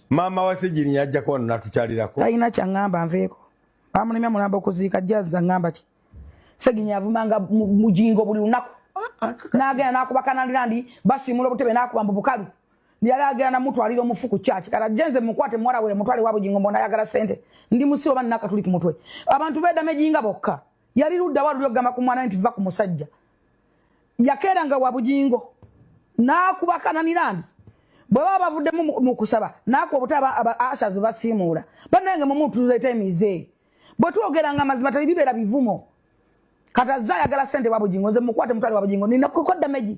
Maama wa Ssegirinya yajjako wano n'atukyalirako. Talina kyaŋŋamba nveeko. Bamulemya mulambo okuziika jazza ŋŋamba ki? Ssegirinya yavumanga Mujingo buli lunaku. Ah, ah, N'agenda n'akuba Kanalirandi, basiimula obutebe n'akuba mbu bukalu. Yali agenda namutwalira omufu ku kyaki. Kati ajje nze mukwate muwala we mutwale wa Bugingo mbona ayagala ssente. Ndi musiru oba nina akatuli ku mutwe. Abantu beedamejinga bokka. Yali ludda wa luli okugamba ku mwana nti va ku musajja. Yakeeranga wa Bugingo n'akuba Kananirandi. Bwe baba bavuddemu mu kusaba n'akuba obutebe aba ushers basiimuula. Bannange mwe mutuleeta emize. Bwe twogeranga amazima tebibeera bivumo. Kati azze ayagala ssente wa Bugingo nze mukwate mutwale wa Bugingo nina kuko damage.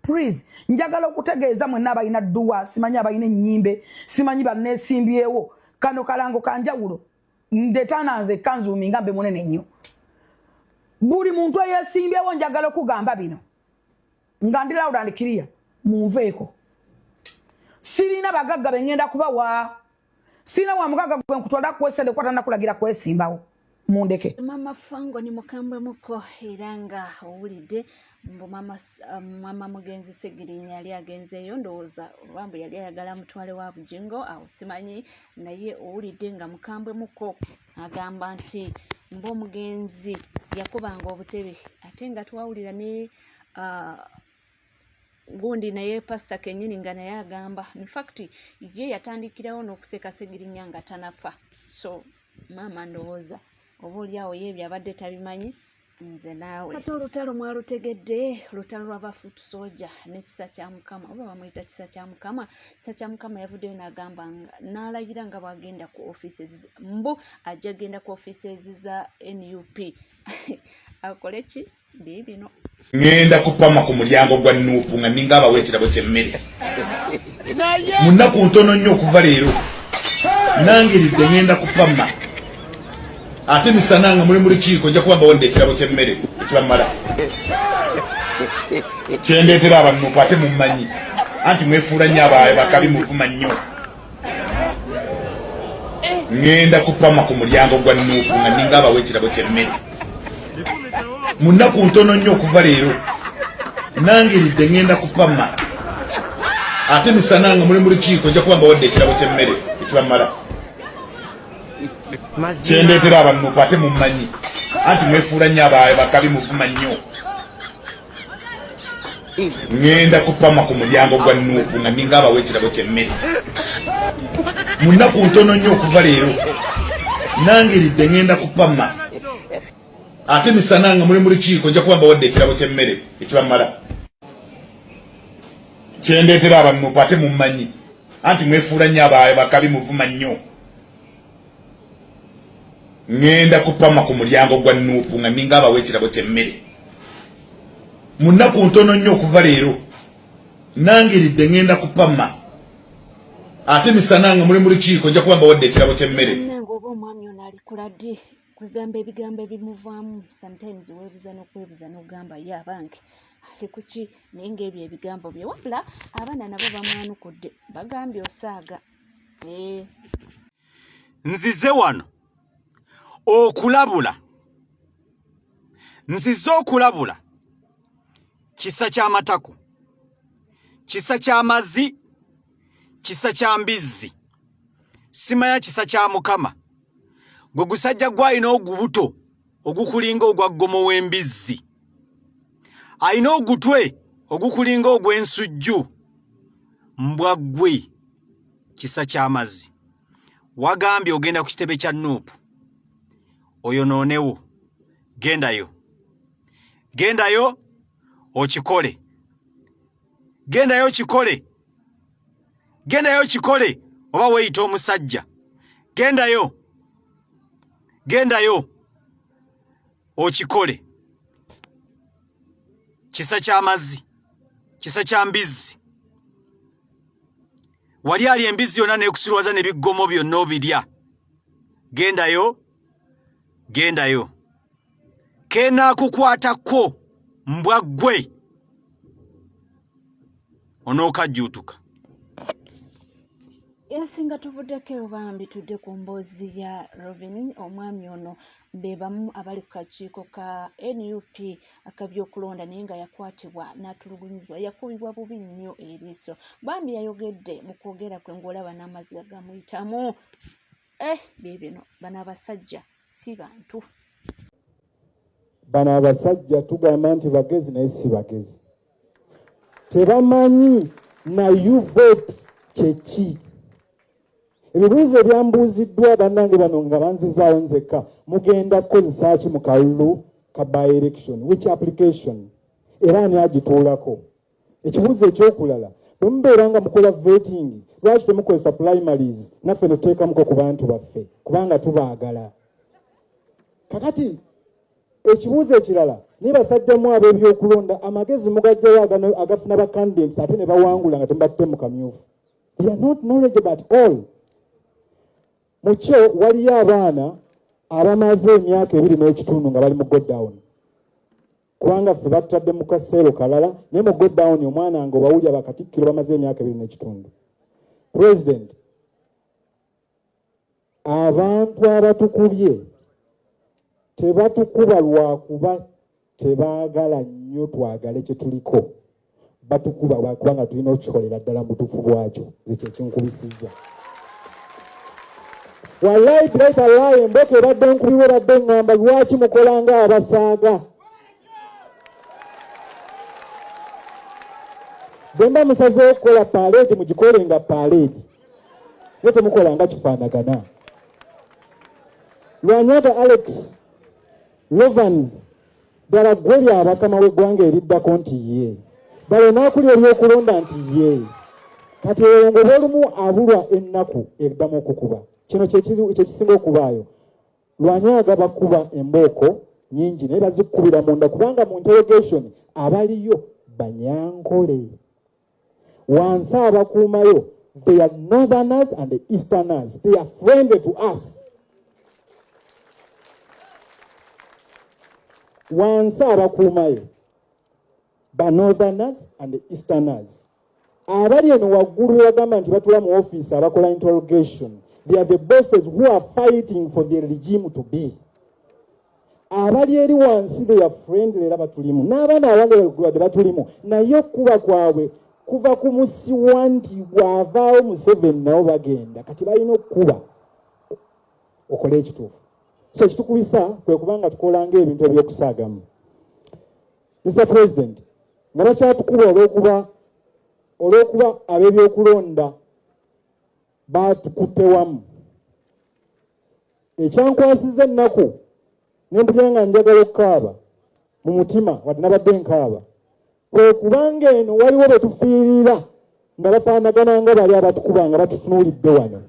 Please njagala okutegeeza mwenna abalina dduwa simanyi abalina ennyimbe simanyi banneesimbyewo kano kalango kanjawulo ndetana nze kanzumi nga mbe munene nnyo. Buli muntu eyeesimbyewo njagala okugamba bino nga ndi loud and clear, munveeko. Sirina bagagga be ŋŋenda kubawa, sirina wa mugagga gwe nkutwala kuwa essente kuba tannakulagira kwesimbawo. Mundeke. Mama Fango ni mukambwe muko era nga owulidde mbu mama mugenzi Ssegirinya yali agenzeeyo, ndowooza oba mbu yali ayagala mutwale wa Bugingo awo simanyi, naye owulidde nga mukambwe muko agamba nti mbu omugenzi yakubanga obutebe ate nga twawulira ne gundi naye pasita kennyini nga naye agamba in fact ye yatandikirawo n'okuseka Ssegirinya nga tanafa. So maama ndowooza oba oli awo ye ebyo abadde tabimanyi, nze naawe. Ate olutalo mwalutegedde, olutalo lwa foot soldier n'ekisa kya Mukama, oba bamuyita kisa kya Mukama. Kisa kya Mukama yavuddeyo n'agamba nga n'alayira nga bw'agenda ku offices, mbu ajja genda ku offices za NUP akole ki? Biibino. Ŋŋenda kupama ku mulyango gwa Nuupu nga nninga abawa ekirabo ky'emmere. Mu nnaku ntono nnyo okuva leero nangiridde ŋŋenda kupama ate misana nga muli mu lukiiko nja kuba mbawadde ekirabo ky'emmere ekibamala kyendeetera abanuupu ate mummanyi anti mwefuula nnyo abaayo bakabi muvuma nnyo. Ŋŋenda kupama ku mulyango gwa Nuupu nga nninga abawa ekirabo ky'emmere. Mu nnaku ntono nnyo okuva leero nangiridde ŋŋenda kupama ate misana nga muli mu lukiiko nja kuba mbawadde ekirabo ky'emmere ekibamala kyendeetera abanuupu ate mummanyi anti mwefuula nnyo abaayo bakabi muvuma nnyo. Ŋŋenda kupama ku mulyango gwa Nuupu nga nninga abawa ekirabo ky'emmere. Mu nnaku ntono nnyo okuva leero nangiridde ŋŋenda kupama ate misana nga muli mu lukiiko nja kuba mbawadde ekirabo ky'emmere ekibamala kyendeetera abanuupu ate mummanyi anti mwefuula nnyo abaayo bakabi muvuma nnyo. Ŋŋenda kupama ku mulyango gwa Nuupu nga nninga abawa ekirabo ky'emmere. Mu nnaku ntono nnyo okuva leero nangiridde ŋŋenda kupama ate misana nga muli mu lukiiko nja kuba mbawadde ekirabo ky'emmere. Munnange oba omwami ono alikula ddi? Kwegamba ebigambo ebimuvaamu sometimes weebuza n'okwebuza n'ogamba ye abange ali ku ki, naye ng'ebyo ebigambo bye. Wabula abaana nabo bamwanukudde bagambye osaaga. Nzize wano okulabula, nzize okulabula kisa ky'amatako, kisa ky'amazzi, kisa kya mbizzi, simanya kisa kya Mukama. Gwe gusajja gw'alina ogubuto ogukulinga ogwa ggomo w'embizzi, alina ogutwe ogukulinga ogw'ensujju, mbwa ggwe kisa ky'amazzi. Wagambye ogenda ku kitebe kya Nuupu oyonoonewo, gendayo, gendayo okikole, gendayo okikole, gendayo okikole, oba weeyita omusajja, gendayo, gendayo okikole. Kisa ky'amazzi, kisa kya mbizzi. Wali ali embizzi yonna n'ekusirwaza n'ebiggomo byonna obirya. Gendayo, gendayo. Kenaakukwatako mbwa ggwe onookajjuutuka. Ensinga tuvuddeko eyo bambi tudde ku mboozi ya Rovin. Omwami ono be bamu abali ku kakiiko ka NUP ak'ebyokulonda naye nga yakwatibwa n'atulugunyizibwa, yakubibwa bubi nnyo eriiso. Bambi yayogedde mu kwogera kwe ng'olaba n'amaziga gamuyitamu. Bye bino bano abasajja si bantu. Bano abasajja tugamba nti bagezi, naye si bagezi. Tebamanyi na U-vote kyeki. Ebibuuzo ebyambuuziddwa bannange bano nga banzizaawo nzekka, mugenda kukozesa ki mu kalulu ka by election, which application, era ani agituulako? Ekibuuzo ekyokulala, bwe mubeera nga mukola vetting, lwaki temukozesa primaries naffe ne tuteekamuko ku bantu baffe, kubanga tubaagala? Kakati ekibuuzo ekirala, naye basajjamu ab'ebyokulonda amagezi mugajjayo agafuna ba candidates ate ne bawangula nga temubatte mu kamyufu. They are not knowledgeable at all. Mukyo waliyo abaana abamaze emyaka 2.5 nga bali mu godown, kubanga ffe batutadde mu kaseero kalala, naye mu godown omwana nga obawulya bakatikkiro bamaze emyaka 2.5. President, abantu abatukubye tebatukuba lwakuba tebaagala nnyo twagale kye tuliko, batukuba kubanga tulina okukikolera ddala mu butuufu bwakyo. Nze kyekinkubisizza, wallahi bilahi, emboka ebadde nkubibwa ebadde ŋŋamba, lwaki mukola nga abasaaga? Bwe mba musazeewo okukola parade, mugikole nga parade, naye temukola nga kifaanagana. Lwanyaga Alex Lovans, ddala ggwe lyabakama w'eggwanga eriddako nti ye ddala onaakulya ebyokulonda nti ye kati eyo ng'oba olumu abulwa ennaku eddamu okukuba. Kino kyekisinga okubaayo. Lwanyaga bakuba embooko nyingi, naye bazikubira munda, kubanga mu interrogation abaliyo Banyankole, wansi abakuumayo they are northerners and the easterners, they are friendly to us. Wansi abakuumayo ba northerners and the easterners, abali eno waggulu bagamba nti batula mu office abakola interrogation, they are the bosses who are fighting for the regime to be. Abali eri wansi they are friendly, era batulimu n'abaana abange wadde batulimu, naye okukuba kwabwe kuva ku musiwa nti bw'avaawo Museveni nabo bagenda. Kati balina okukuba okole ekituufu. So ekitukubisa kwe kubanga tukolanga ebintu ebyokusaagamu. Mr President, nga bakyatukuba olw'okuba ab'ebyokulonda batukutte wamu, ekyankwasiza ennaku nempulira nga njagala okukaaba mu mutima, wadde nabadde nkaaba, kwe kubanga eno waliwo bwe tufiirira nga bafaanagana nga bali abatukuba nga batutunuulidde wano.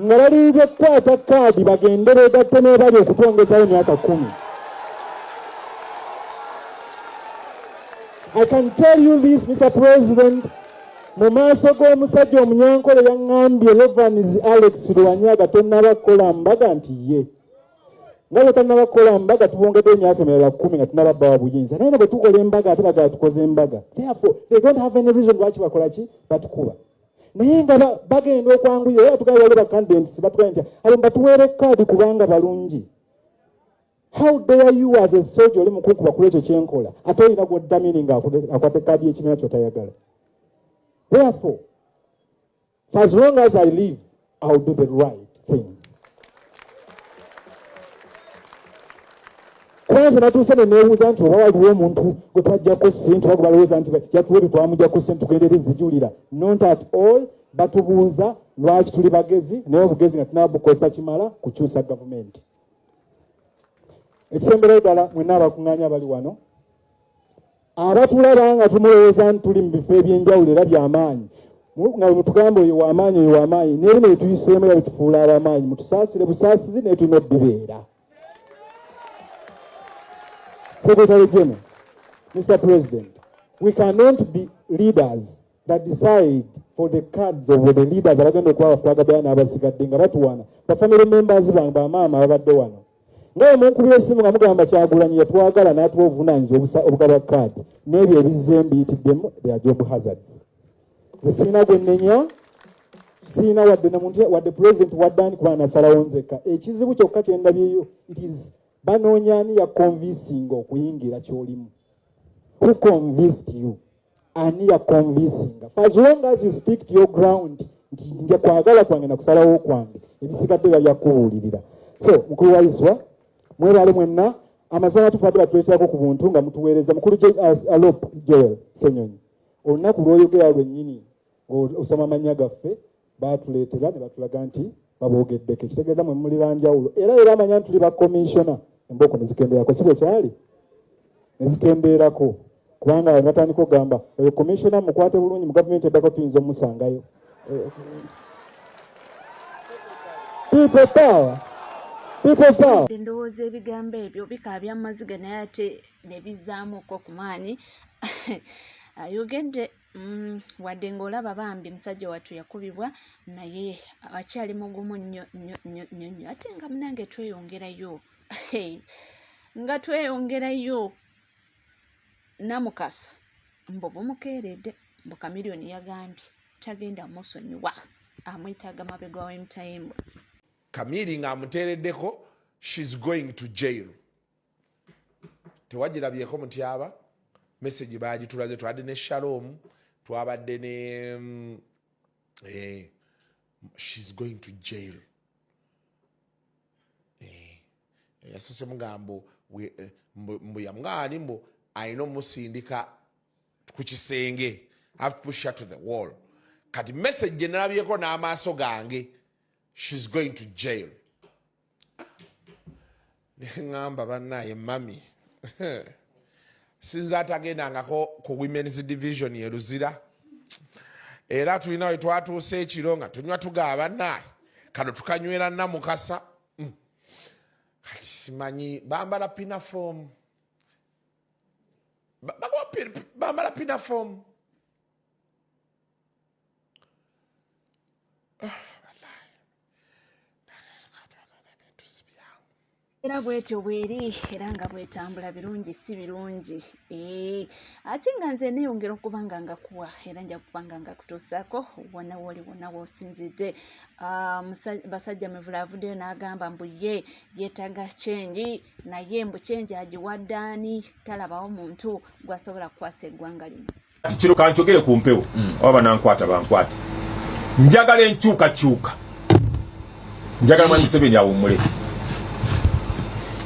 Nga balinze kukwata kaadi bagende beegatte n'ebali okutwongezayo emyaka 10. I can tell you this, Mr. President, mu maaso g'omusajja Omunyankole yaŋŋambye, Lovans Alex Lwanyaga, tonnaba kukola mbaga nti ye nga bwe tannaba kukola mbaga, tubongedde emyaka emirala 10 nga tunaba bawa buyinza. Naye ne bwe tukola embaga ate bagala tukoze embaga. Therefore they don't have any reason lwaki bakola ki, batukuba. Naye nga bagenda okwanguya, era tugamba waliwo bacandidates batugambye nti abo batuweere kaadi kubanga balungi. How dare you as a soldier, oli mukunkuba ku ekyo kyenkola, ate olina gw'oddamini nga akwata kaadi y'ekibiina ky'otayagala? Therefore, for as long as I live, I will do the right thing. Kwanza natuuse ne neebuuza nti oba waliwo omuntu gwe twajjako ssente, oba gwe balowooza nti yatuwa twamugjako ssente, tugende eri zijulira. Not at all. Batubuuza lwaki tuli bagezi, naye obugezi nga tunaba bukozesa kimala kukyusa gavumenti. Ekisemberayo ddala, mwenna abakuŋŋaanya abali wano abatulaba nga tumulowooza nti tuli mu bifo ebyenjawulo era byamaanyi, nga bwe mutugamba oyo wamaanyi, oyo wamaanyi, naye bino byetuyiseemu era bitufuula abamaanyi. Mutusaasire busaasizi, naye tulina obbibeera. Secretary General, Mr. President, we cannot be leaders that decide for the cards of the leaders abagenda okuba abafulagabya n'abasigadde nga batuwana. Ba family members bange, bamaama ababadde wano, Nga bwe munkubira essimu nga mugamba Kyagulanyi yatwagala n'atuwa obuvunaanyizibwa obugaba kaadi n'ebyo ebizze mbiyitiddemu, they are job hazards. Nze sirina gwe nnenya, sirina wadde na muntu wadde president wadde ani kuba nasalawo nzekka. Ekizibu kyokka kye ndabyeyo it is banoonya ani ya convincinga okuyingira ky'olimu. Who convinced you? Ani ya convincinga? For as long as you stick to your ground nti nja kwagala kwange na kusalawo kwange, ebisigadde biba byakubuulirira. So mukulu wa Iswa, mwebale mwenna. Amazima amatuufu badde batuleeterako ku buntu nga mutuweereza. Mukulu Alop Joel Ssenyonyi, olunaku lw'oyogera lwennyini ng'osoma amannya gaffe, baatuleetera ne batulaga nti baboogeddeko, ekitegeeza mwe muli banjawulo. Era era amanya nti tuli ba commissioner, embooko ne zikendeerako, si bwe kyali? Ne zikendeerako kubanga abantu batandika okugamba oyo commissioner mukwate bulungi, mu gavumenti eddako tuyinza omusangayo. People power, people power. Ndowooza ebigambo ebyo bikaabya amaziga naye ate ne bizzaamuko ku maanyi. Ayogedde wadde ng'olaba bambi musajja wattu yakubibwa, naye akyali mugumu nnyo nnyo nnyo nnyo nnyo. Ate nga munange tweyongerayo, nga tweyongerayo, Namukasa mbu bumukeeredde, mbu Chameleone yagambye tagenda musonyiwa, amwetaaga mabega w'emitayimbwa. Kamiri ng'amuteereddeko she's going to jail. Tewagirabyeko mutyaba message bagitulaze, twabadde ne Shalom, twabadde ne she's going to jail. Yasose mugambo mbu yamugaani mbu alina omusindika ku kisenge, have to push her to the wall. Kati message gye nalabyeko n'amaaso gange, she's going to jail. Neŋŋamba bannaye mami sinza atagendangako ku women's division ye Luzira, era tulina we twatuuse ekiro nga tunywa tugaba bannaye kano tukanywera Namukasa. Kati simanyi bambala pinafom, bambala pinafom. Era bwetyo bweri, era nga bwetambula, birungi si birungi. Ate nga nze neeyongera okuba nga ngakuwa, era nja kuba nga ngakutuusaako wonna wooli, wonna w'osinzidde. Basajja Mivule avuddeyo n'agamba mbu ye yeetaaga change, naye mbu change agiwadde ani? Talabawo muntu gw'asobola kukwasa eggwanga lino. Kino kankyogere ku mpewo, oba banankwata bankwate. Njagala enkyukakyuka, njagala mwami Museveni awummule,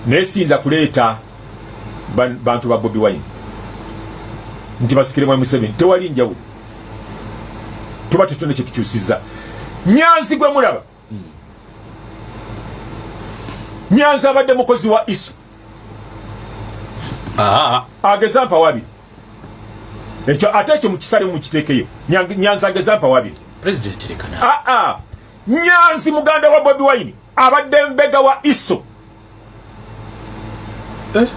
naye siyinza kuleeta bantu ba Bobi Wine nti basikire mwami Museveni. Tewali njawulo, tuba tetulina kyetukyusiza. Nyanzi gwe mulaba, Nyanzi abadde mukozi wa ISO. Ageza mpa wabiri ekyo, ate ekyo mukisale mukiteekeyo. Nyanzi ageza mpa wabiri. Aa, Nyanzi muganda wa Bobi Wine, abadde mbega wa ISO. Eh?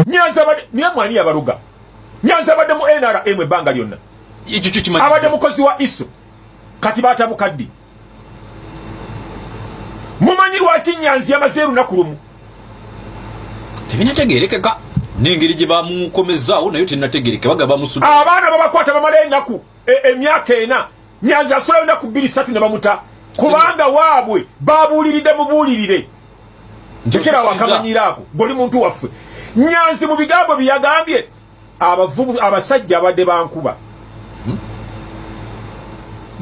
Nyanzi abadde niye mwani yabaluga. Nyanzi abadde mu NRM ebbanga lyonna, abadde mukozi wa ISO. Kati batabuka ddi? Mumanyi lwaki Nyanzi yamaze olunaku lumu? Tebinategerekeka n'engeri gye bamukomezaawo nayo tenategereka, baga bamusuda. Abaana babakwata bamala enaku emyaka 4, Nyanzi asulayo enaku 2 3 ne bamuta, kubanga waabwe babuuliridde mubuulirire tekera wakamanyiraako goli muntu waffe. Nyanzi mu bigambo bye yagambye, abavubu abasajja abadde bankuba,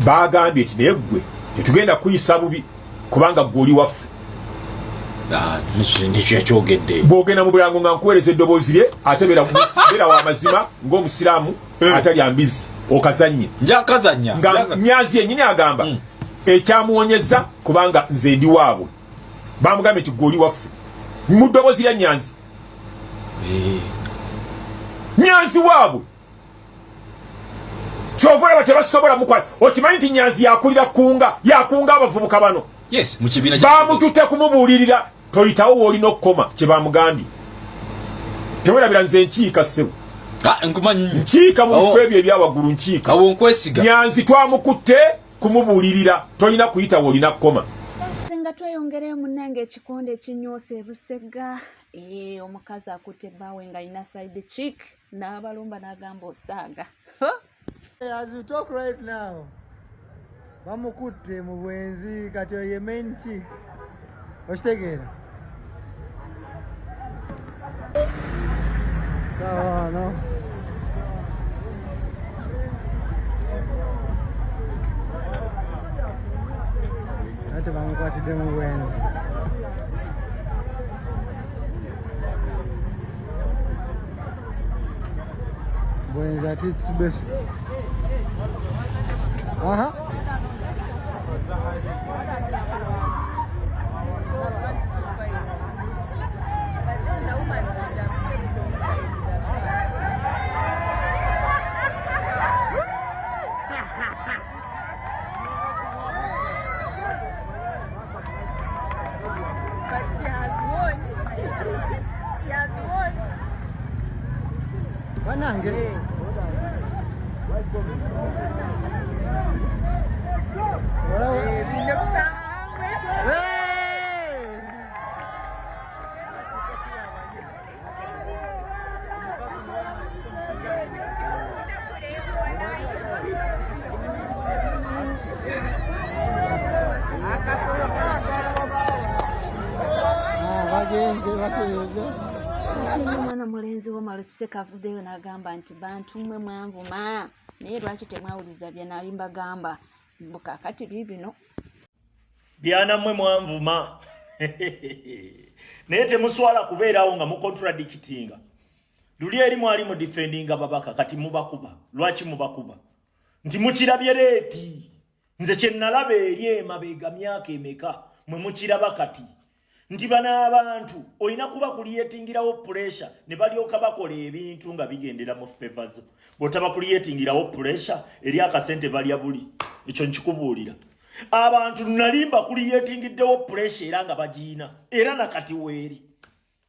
bagambye nti naye ggwe tetugenda kuyisa bubi kubanga ggwe oli waffe. Yakyogedde. Bwogenda mu bulango nga nkuweereza eddoboozi lye, ate beera wa mazima ng'omusiraamu atalya mbizi, okazanye. Njakazanya. Nga Nyanzi yennyini agamba ekyamuwonyeza kubanga nze ndi waabwe, bamugambye nti gwe oli waffe, mu ddoboozi lya Nyanzi. Nyanzi waabwe, kyova olaba tebasobola mukwala. Okimanyi nti Nyanzi yakulira kunga, yakunga abavubuka bano? Yes, mu kibiina. Bamututte kumubuulirira toyitawo woolina okukoma, kye bamugambye. Tewerabira nze nkiika ssebo. Ah, nkumanyi. Nkiika mu bifo ebyo ebyawaggulu, nkiika. Awo nkwesiga. Nyanzi twamukutte kumubuulirira tolina kuyita woolina kukoma. Singa Nga tweyongereyo munnange, ekikonde ekinyoose ebusegga. Ee, omukazi akutte ebbaawe nga alina side chick n'abalumba n'agamba osaaga. As we talk right now, bamukutte mu bwenzi. Kati oyo ye main chick, okitegeera? Sawa wano ate bamukwatidde mu bwenzi. Bwenzi at its best. Aha. But she has won. She has won. Banange. Hey! Ah, bagenze bagenze. Ate ye omwana mulenzi w'Omalo Kiseka avuddeyo n'agamba nti bantu mmwe mwanvuma, naye lwaki temwawuliza bye nali mbagamba? Mbu kaakati biibino. Byanammwe mwanvuma, naye temuswala kubeerawo nga mucontradictinga. Luli eri mwali mudefendinga babaka, kati mubakuba. Lwaki mubakuba? Nti mukirabye late. Nze kye nalaba eri emabega myaka emeka, mwe mukiraba kati. Nti bano abantu olina kuba kucreatingirawo pressure ne balyoka bakola ebintu nga bigendera mu favour zo. Bw'otaba kucreatingirawo pressure, eri akasente balya buli. Ekyo nkikubuulira. Abantu nalimba kucreatingiddewo pressure era nga bagiina, era nakati weeri.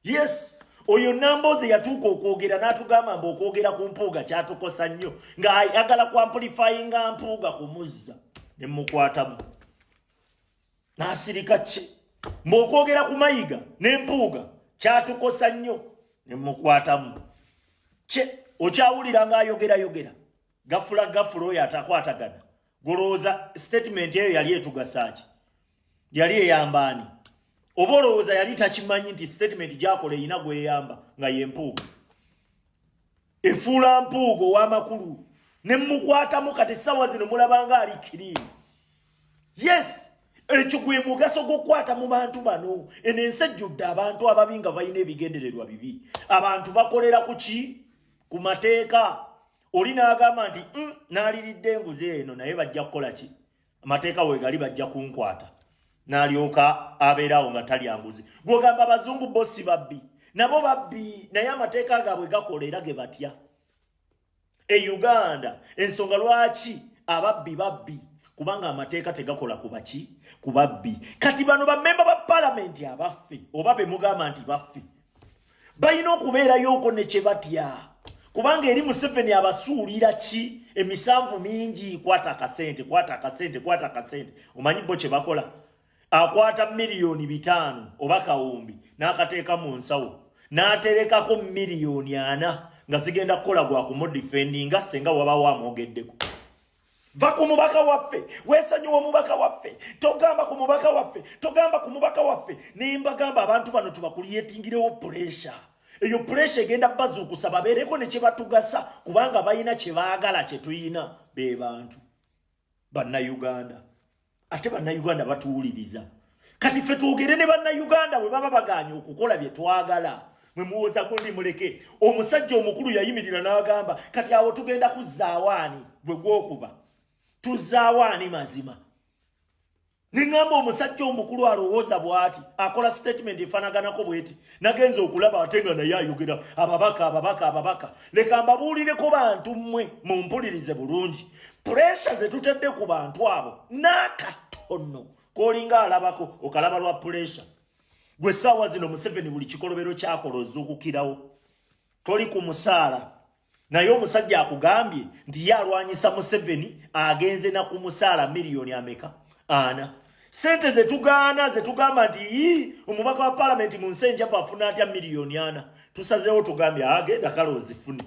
Yes, oyo Namboze yatuuka okwogera n'atugamba mbu okwogera ku Mpuuga kyatukosa nnyo, ng'ayagala kwamplifyinga Mpuuga kumuzza, ne mukwatamu n'asirika ki. Mbu okwogera ku Mayiga ne Mpuuga kyatukosa nnyo, ne mukwatamu kye. Okyawulira ng'ayogerayogera gafula gafula oyo atakwatagana. Golowooza statement eyo yali etugasa ki? Yali eyambaani? Oba olowooza yali takimanyi nti statement gyakola erina gweyamba nga ye Mpuuga, efuula Mpuuga ow'amakulu? Ne mukwatamu. Kati essaawa zino mulabanga ali clean. Yes, ekyo gwe mugaso gw'okukwata mu bantu bano. Eno ensi ejjudde abantu ababi nga balina ebigendererwa bibi. Abantu bakolera ku ki? Ku mateeka. Oli n'agamba nti n'aliridde enguzi eno, naye bajja kukola ki? Amateeka weegali, bajja kunkwata." N'alyoka abeerawo nga talya nguzi. Gwogamba abazungu bo si babbi? Nabo babbi, naye amateeka gaabwe gakola era ge batya. E Uganda ensonga lwaki ababbi babbi, kubanga amateeka tegakola ku baki? Ku babbi. Kati bano bammemba ba palamenti abaffe, oba be mugamba nti baffe, balina okubeerayoko ne kye batya, kubanga eri Museveni abasuulira ki? Emisanvu mingi. Kwata akasente, kwata akasente, kwata akasente. Omanyi bo kye bakola? Akwata 5 miliyoni oba kawumbi n'akateeka mu nsawo, n'aterekako 4 miliyoni nga zigenda kukola gwa kumudefendinga senga wabawo amwogeddeko. Va ku mubaka waffe, weesonyiwa omubaka waffe, togamba ku mubaka waffe, togamba ku mubaka waffe. Nembagamba abantu bano tubacreatingirewo pressure. Eyo pressure egenda bazuukusa babeereko ne kye batugasa, kubanga balina kye baagala kye tuyina. Be bantu Bannayuganda, ate Bannayuganda batuwuliriza. Kati ffe twogere ne Bannayuganda bwe baba baganye okukola bye twagala. Mwe muwoza gundi muleke. Omusajja omukulu yayimirira n'agamba, kati awo tugenda kuzzaawo ani? Gwe gwokuba tuzzaawo ani? Mazima neŋŋamba omusajja omukulu alowooza bw'ati akola statement efaanaganako bweti, nagenza okulaba ate nga naye ayogera ababaka, ababaka, ababaka. Leka mbabuulireko bantu mmwe, mumpulirize bulungi. Pressure ze tutedde ku bantu abo n'akatono k'olinga alabako okalaba lwa pressure. Gwe essaawa zino Museveni buli kikolobero kyakola ozuukukirawo, toli ku musaala, naye omusajja akugambye nti ye alwanyisa Museveni, agenze na ku musaala miliyoni ameka? Ana. Sente zetugaana, zetugamba nti yi omubaka wa palamenti mu nsi enjavu afuna atya 4 miliyoni? Tusazeewo, tugambye agenda kale ozifune.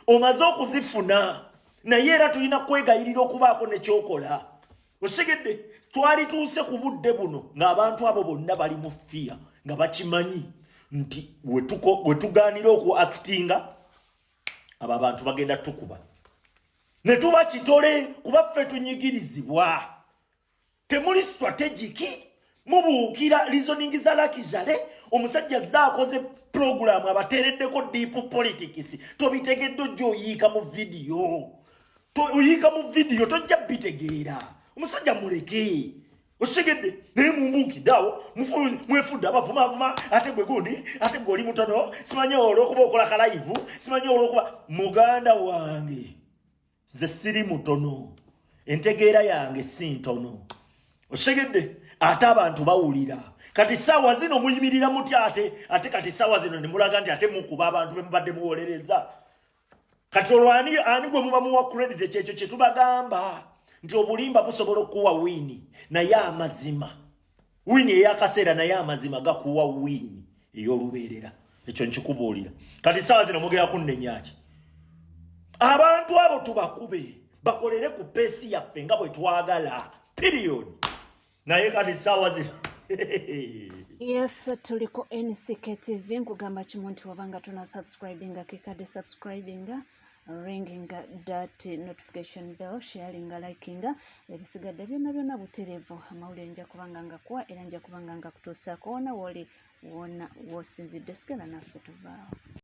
Omaze okuzifuna, naye era tulina kwegayirira okubaako nekyokola. Osigedde, twali tuuse ku budde buno ng'abantu abo bonna bali mu fear, nga bakimanyi nti wetugaanira oku actinga, abo abantu bagenda tukuba ne tuba kitole, kuba ffe tunyigirizibwa. Temuli strategic, mubuukira reasoning za lakizale. Omusajja azze akoze puroguramu, abateereddeko deep politics. Tobitegedde, ojja oyiika mu vidiyo, oyiika mu vidiyo, tojja bitegeera. Omusajja muleke, osigedde. Naye mumbuukidde awo, mwefudde abavumavuma, ate gwe gundi, ate gwe oli mutono, simanyi olwokuba okola ka live, simanyi olwokuba muganda wange. Nze siri mutono, entegeera yange si ntono, osigedde. Ate abantu bawulira. Kati saawa zino muyimirira mutya? Ate kati saawa zino nemulaga nti ate mukuba abantu bemubadde muwolereza. Kati olwo ani gwe muba muwa credit? Kyekyo kye tubagamba nti obulimba busobola okukuwa win, naye amazima win ey'akaseera, naye amazima gakuwa win ey'olubeerera. Ekyo nkikubuulira. Kati saawa zino mugera kunnenyaki? Abantu abo tubakube, bakolere ku pace yaffe nga bwe twagala, period. Naye kati saawa zino Yes, tuli ku NCK TV. Nkugamba kimu nti wabanga tona subscribinga, kekadde subscribinga, ringinga that notification bell, sharinga, likinga, ebisigadde byonna byonna butereevu. Amawulire nja kubanga nga kuwa era nja kubanga nga kutuusaako wona wooli, wona wosinzidde. Sigala naffe, tuvaawo.